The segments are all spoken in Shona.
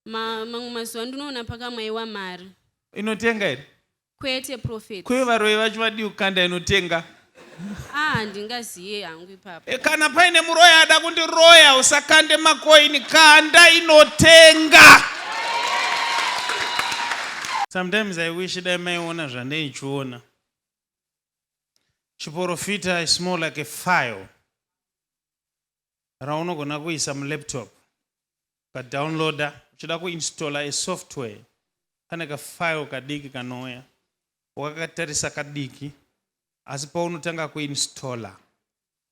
Ma, mamwe mazuva ndinoona pakamwaiwa mari. Inotenga here? Kwete prophet. Kuye varoyi vacho vadii kukanda inotenga? Ah, handingaziye hangu ipapo. E, kana paine muroyi ada kundiroya usakande makoini kanda inotenga. Sometimes I wish dai maiona zvandaichiona. Chiporofita is more like a file raunogona kuisa mulaptop ukadownloader uchida kuinstalla a software pane kafile kadiki kanouya wakakatarisa kadiki asi paunotanga kuinstalla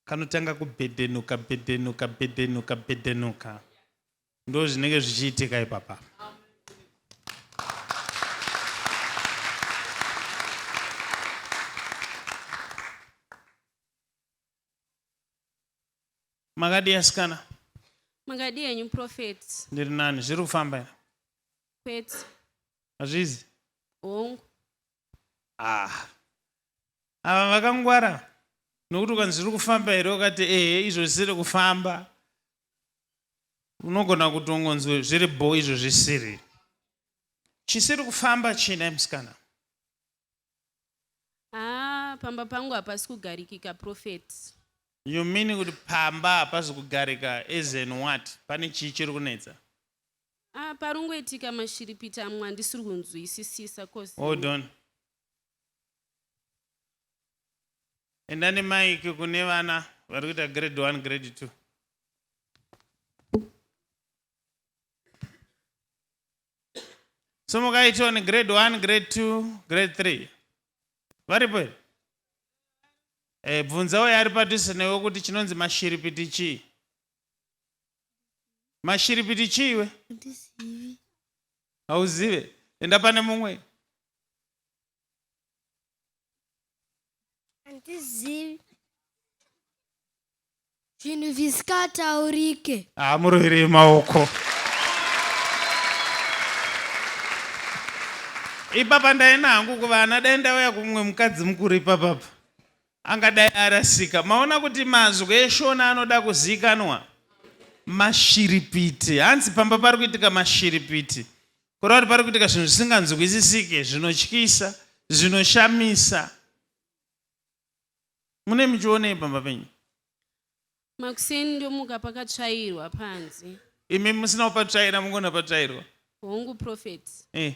kanotanga kubhedhenuka bhedhenuka bhedhenuka bhedhenuka ndo zvinenge zvichiitika ipapa Makadii asikana? Makadii henyu prophet? Ndiri nani, zviri kufamba here? Kwete. Hazvizi? Hongu. Ah. Ava vakangwara nokuti ukanzi zviri kufamba here ukati ehe izvo zvisiri kufamba unogona kutongonzi zviri bho izvo zvisiri. Chisiri kufamba chii nhai musikana? Haa pamba pangu hapasi kugarikika prophet. You mean kuti pamba hapasi kugarika as in what? Pane chii chiri kunetsa? Ah, parungoitika mashiripiti amwe andisiri kunzwisisisa cause Hold on. Enda nemaiki kune vana vari kuita grade 1, grade 2. So mukaitwa ni grade 1, grade 2, grade 3. Varipo here? Eh, bvunza uyo ari padhuze newe kuti chinonzi mashiripiti chii? Mashiripiti chii iwe? Handizivi. Hauzive? Enda pane mumwe. Handizivi. Zvinhu zvisikataurike. Ah, muroverei maoko. Ipapa ndaenda hangu kuvana dai ndauya kumumwe mukadzi mukuru ipapapa angadai arasika. Maona kuti mazwi eshona anoda kuzikanwa. Mashiripiti. Hanzi pamba pari kuitika mashiripiti. Kureva kuti pari kuitika zvinhu zvisinganzwisisike, zvinotyisa, zvinoshamisa. Mune muchionei pamba penyu? Makuseni ndomuka pakatsvairwa panze. Imi musina kupatsvaira mungona patsvairwa? Hongu prophet. Eh.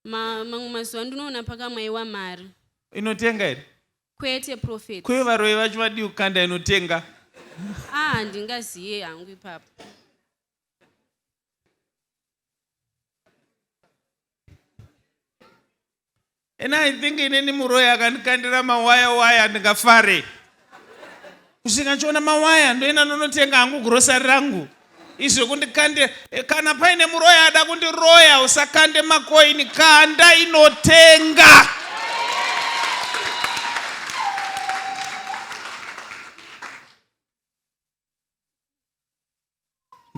Ma, mamwe mazuva ndinoona pakamwaiwa mari. Inotenga here? Kwete prophet. Kuye varoyi vacho vadii kukanda inotenga? Ah, handingaziye hangu ipapo. And I think inini muroyi akandikandira mawaya waya ndingafare. Kusvika ndichiona mawaya ndoenda ndonotenga hangu grocery rangu. Izvi zvekundikandira eh, kana paine muroyi ada kundiroya usakande makoini kanda inotenga.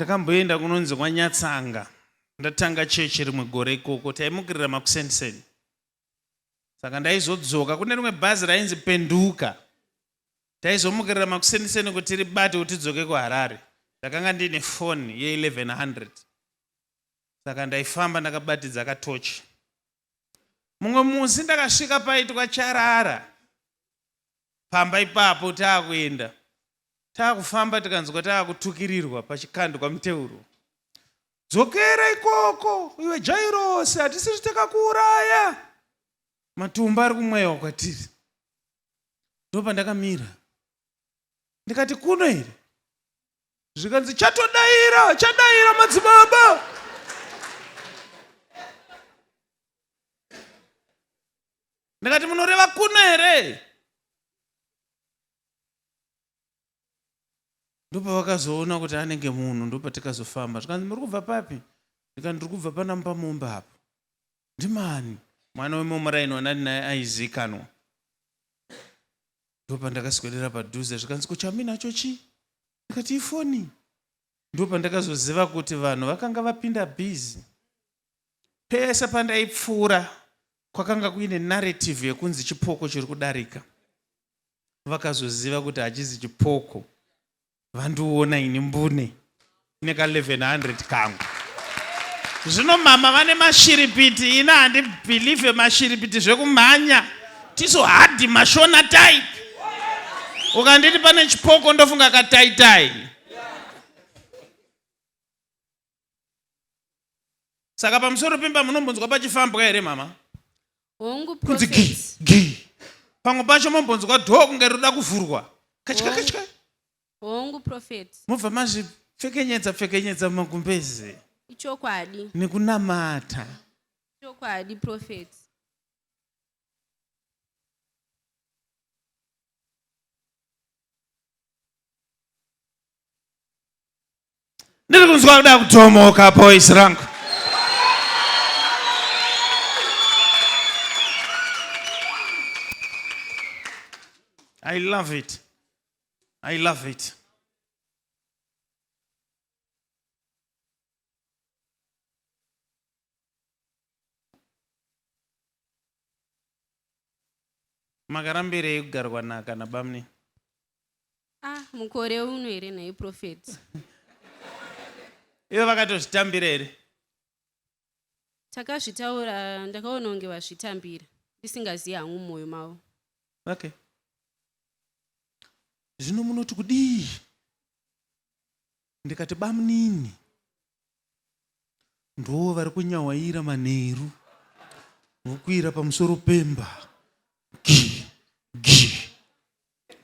Ndakamboenda kunonzi kwaNyatsanga ndatanga chechi rimwe gore ikoko taimukirira makuseniseni saka ndaizodzoka kune rimwe bhazi rainzi penduka taizomukirira makuseniseni kuti ribate kuti tidzoke kuharare ndakanga ndiine foni ye1100 saka ndaifamba ndakabatidza katochi mumwe musi ndakasvika paitwa charara pamba ipapo taakuenda taakufamba tikanzwa taakutukirirwa pachikandwa muteuro dzokera ikoko iwe jairosi hatisiri takakuuraya matumba ari kumwewa kwatiri ndopandakamira ndikati kuno here zvikanzi chatodaira chadaira madzibaba ndikati munoreva kuno here ndopavakazoona kuti anenge munhu ndopatikazofamba zvikanzi muri kubva papi ndikati ndiri kubva pana mupamombe apo ndimani mwana wemomuraini wandani naye aizikanwa ndopandakaswedera padhuze zvikanzi ko chamuinacho chii ndikati ifoni ndopandakazoziva kuti vanhu vakanga vapinda bhizi pese pandaipfuura kwakanga kuine narrative yekunzi chipoko chiri kudarika vakazoziva kuti hachizi chipoko vandiona ini mbune neka 1100 kangu. Zvino mama vane mashiripiti, ini handibhilivhe mashiripiti zvekumhanya. Tisu hadi mashona type. Ukanditi pane chipoko ndofunga kataitai. Saka pamusoro pemba munombonzwa pachifambwa here mama? Hongu Kunzi gi prophet. gi. Pamwe pacho mombonzwa dhoo kunge roda kuvhurwa. Katya Hongu. katya. Hongu prophet. Mobva mazvipfekenyedza pfekenyedza mumagumbeze Ichokwadi. nekunamata. Ichokwadi prophet. Ndiri kunzwa kuda kutomoka boys rangu. I love it. I love it. Makarambirei kugarwa nhaka nabamnini? Ah, mukore uno here nhai prophet? Ivo vakatozvitambira here? Takazvitaura ndakaona kunge vazvitambira ndisingazivi hangu mumwoyo mavo. Okay. Zvino munoti kudii? Ndikati bamnini ndo vari kunyahwaira manheru vokwira pamusoro pemba gi gi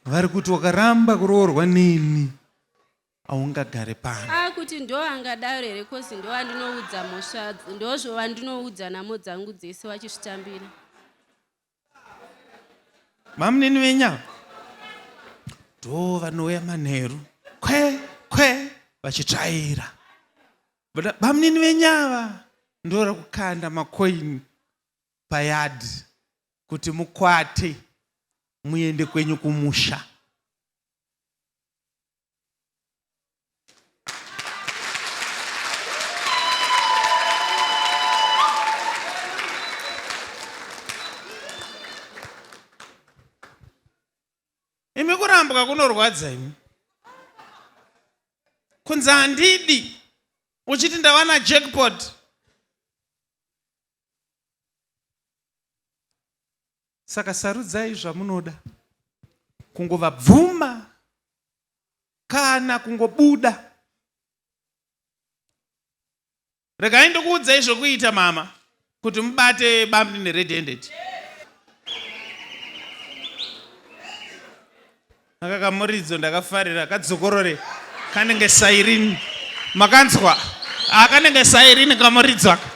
vari kuti wakaramba kuroorwa neni aungagare pano. Ah, kuti ndo angadaro here kozi ndo vandinoudza mhosva ndozvo vandinoudza nhamo dzangu dzese vachisvitambira. Bamunini venyama ndo vanouya manheru kwe kwe vachitsvaira. Bamunini venyava ndo kukanda makoini payadhi kuti mukwate muende kwenyu kumusha. Imi kurambwa kunorwadza imi. Kunzi handidi uchiti ndawana jackpot. Saka sarudzai zvamunoda, kungovabvuma kana kungobuda. Regai ndikuudzei zvokuita mama kuti mubate bamnini red handed. Aka kamuridzo ndakafarira kadzokorore kanenge sairini makanzwa akanenge sairini kamuridzo aka.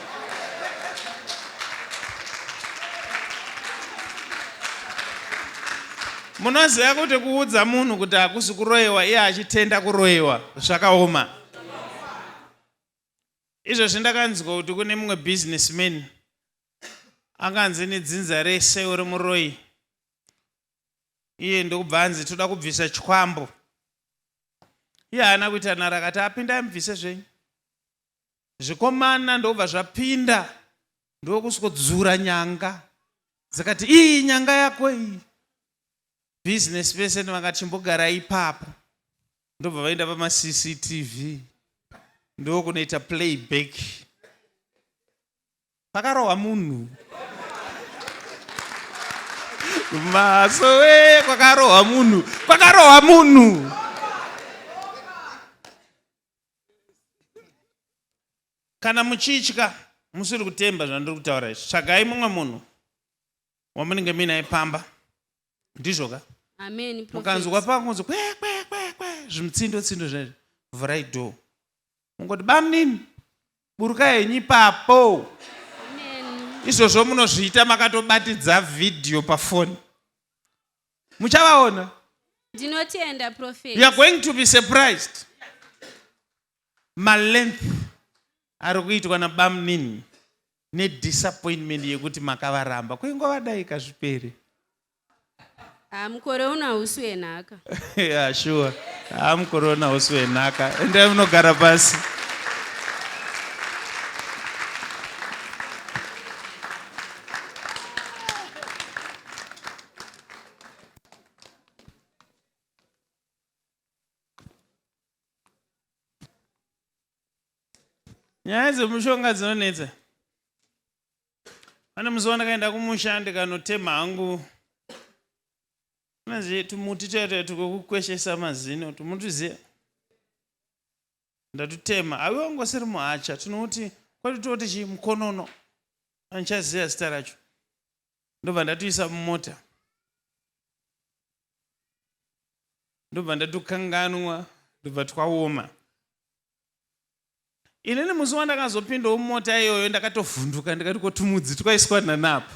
Munoziva kuti kuudza munhu kuti hakusi kuroyewa iye achitenda kuroyewa zvakaoma. Izvozvi ndakanzwa kuti kune mumwe businessman akanzi nedzinza rese uri muroyi, iye ndokubva anzi toda kubvisa chikwambo. Iye haana kuita nharo akati apindai mubvise zvenyu. Zvikomana ndokubva zvapinda ndokusikodzura nyanga dzakati iyi nyanga yako iyi. Business person vakati chimbogara ipapo ndobva vaenda pamaCCTV ndokunoita playback. Pakarohwa munhu masowe, kwakarohwa munhu, kwakarohwa munhu. Kana muchitya musiri kutemba zvandiri kutaura izvi, tsvagai mumwe munhu wamunenge muinaye pamba, ndizvo ka? Amen. Mukanzwa pakunzi kwe kwe kwe kwe zvimutsindo tsindo zvezvi, vhurai door mungoti bamnini burukai henyu ipapo. Izvozvo munozviita makatobatidza vhidhiyo pafoni, muchavaona. Ndinotenda prophet. You are going to be surprised malength ari kuitwa nabamnini nedisappointment yekuti makavaramba. Kuingovadai kazvipere. Ah, mukore uno hausi wenhaka. Yeah, sure. Ah, mukore uno hausi wenhaka. Endai munogara pasi. Nyaya dzemushonga dzinonetsa. Pane musi wandakaenda kumusha ndikanotema hangu unoziva tumuti tuya tuya twekukweshesa mazino tumutuziva ndatutema aiwa ngosiri muhacha tinoti kwedu toti chi mukonono andichaziva zita racho ndobva ndatuisa mumota ndobva ndatukanganwa ndobva twaoma inini musi wandakazopindawo mumota iyoyo ndakatovhunduka ndikati ko tumudzi twaiswa nanapo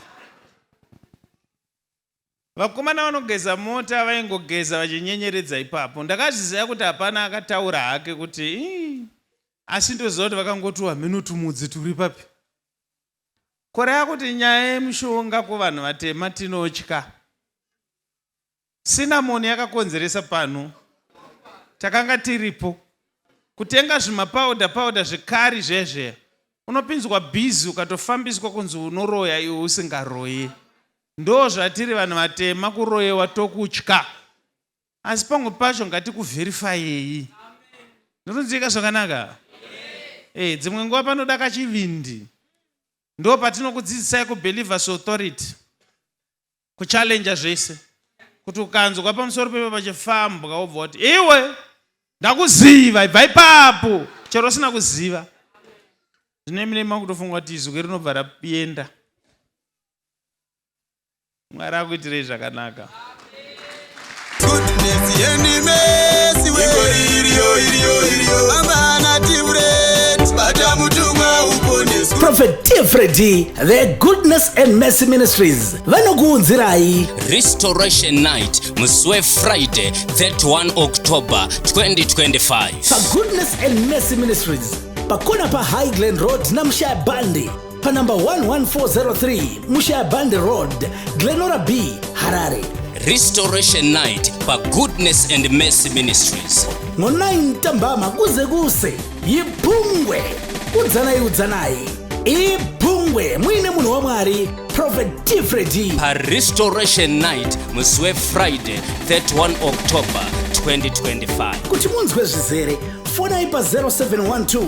vakomana vanogeza mota vaingogeza vachinyenyeredza ipapo ndakazviziva kuti hapana akataura hake kuti asi ndoziva kuti vakangotiwa mhino tumudzi turi papi kureva kuti nyaya yemushonga kuvanhu vatema tinotya Cinnamon yakakonzeresa pano takanga tiripo kutenga zvimapauda pauda zvekari zvezve unopinzwa bhizi ukatofambiswa kunzi unoroya iwe usingaroye ndo zvatiri vanhu vatema kuroyewa tokutya asi pamwe pacho ngatikuvherifayei ndinonzwika zvakanaka e, dzimwe nguva panoda kachivindi ndo patinokudzidzisai kubelievers authority kuchallenja zvese kuti ukanzwa pamusoro pepa pachifambwa wobva wati iwe ndakuziva ibva ipapo chero usina kuziva zvine mine makutofunga kuti izwi rinobva raenda mwari akuitirei zvakanaka Goodness and mercy, we iriyo iriyo iriyo vambana tivuret bata mutumwa uponeswe Prophet T. Freddy, the Goodness and Mercy Ministries vanokuunzirai Restoration Night musi weFriday 31 October 2025. paGoodness and Mercy Ministries pakona paHigh Glen Road naMushaya Bandi panumber 11403 Mushaya Bandi Road, Glenora B, Harare. Restoration Night paGoodness and Mercy Ministries. Ngo-9 ntambama kuze kuse yiphungwe udzanai udzanai iphungwe muine munhu wamwari Prophet T. Freddy PaRestoration Night musi weFriday 31 October 2025. Kuti munzwe zvizere fonai pa0712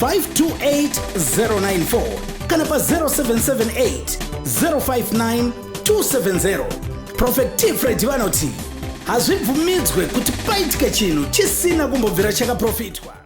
528 094 kana pa0778 059 270. Prophet T. Freddy vanoti hazvibvumidzwe kuti paitike chinhu chisina kumbobvira chakaprofitwa.